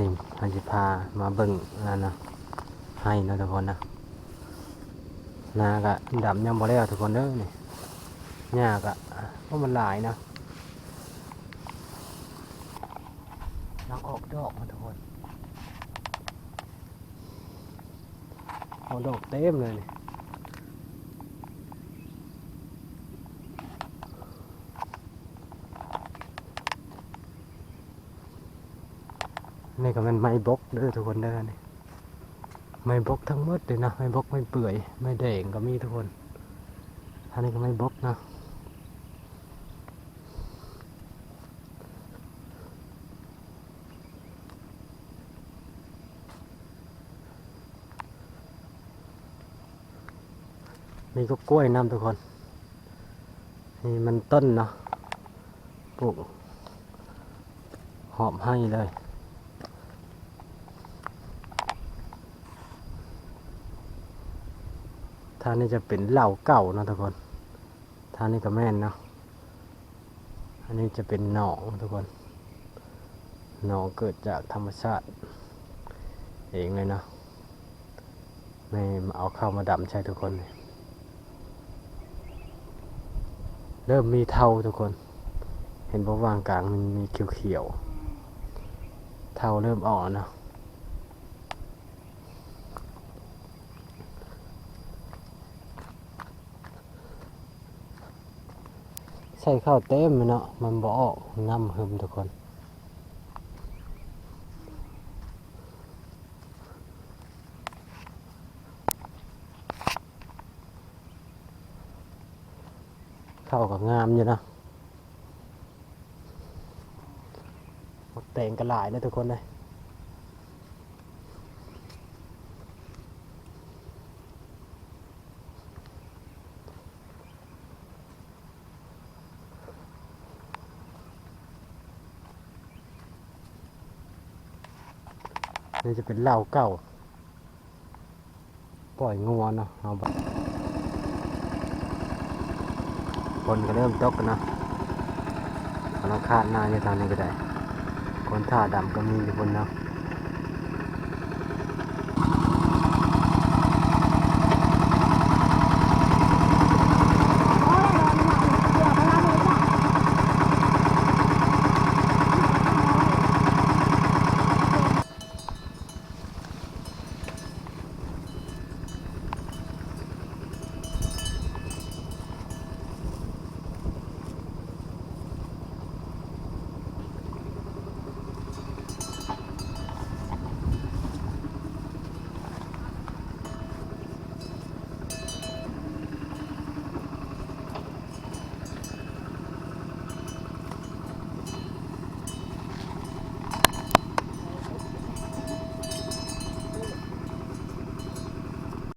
ນີ້ເຮົາຊິພາມາເບິ່ງອັນນັ້ນນະ ໄຮ່ເນາະທຸກຄົນນະ. ນາກະດຳຍັງບໍ່ແລ້ວທຸກຄົນເດີນີ້. ຫຍ້າກະ ໂອ້ ມັນຫຼາຍນະ. ກຳລັງອອກດອກນະທຸກຄົນ. ອອກດອກເຕັມເລີຍນີ້. ນີ້ກະແມ່ນໄມ້ບົກເດີທຸກຄົນເດີນີ້. ໄມ້ບົກທັງໝົດເລີຍເນາະ, ໄມ້ບົກ ໄມ້ເປື່ອຍ ໄມ້ແດງກະມີທຸກຄົນ. ອັນນີ້ກະໄມ້ບົກເນາະ. ມີກະກ້ວຍນຳທຸກຄົນ. ນີ້ມັນຕົ້ນເນາະ ປູກຮອບໄຮ່ເລີຍ. ທາງນີ້ຈະເປັນເຫຼົ່າເກົ່າເນາະທຸກຄົນ. ທາງນີ້ກະແມ່ນເນາະ. ອັນນີ້ຈະເປັນໜອງທຸກຄົນ. ໜອງເກີດຈາກທຳມະຊາດເອງເລີຍເນາະ. ແມ່ເອົາເຂົ້າມາດຳໃສ່ທຸກຄົນ. ເລີ່ມມີເທົ້າທຸກຄົນ. ເຫັນບໍ່ ຫວ່າງກາງມັນມີຂຽວໆ. ເທົ້າເລີ່ມອອກແລ້ວເນາະ. ໃສ່ເຂົ້າເຕັມເນາະ ມັນບໍ່ອອກ ນ້ຳຫຶມທຸກຄົນ. ເຂົ້າກະງາມຢູ່ເນາະ. ໝາກແຕງກະຫຼາຍເນາະທຸກຄົນເອີຍ. ນີ້ຈະເປັນເຫຼົ່າເກົ່າ ປ່ອຍງົວເນາະ. ເຮົາ ຝົນກະເລີ່ມຕົກແລ້ວເນາະ. ກຳລັງຄາດນາຢູ່ທາງນີ້ກະໄດ້. ຄົນຖ້າດຳກະມີຢູ່ພຸ້ນເນາະ.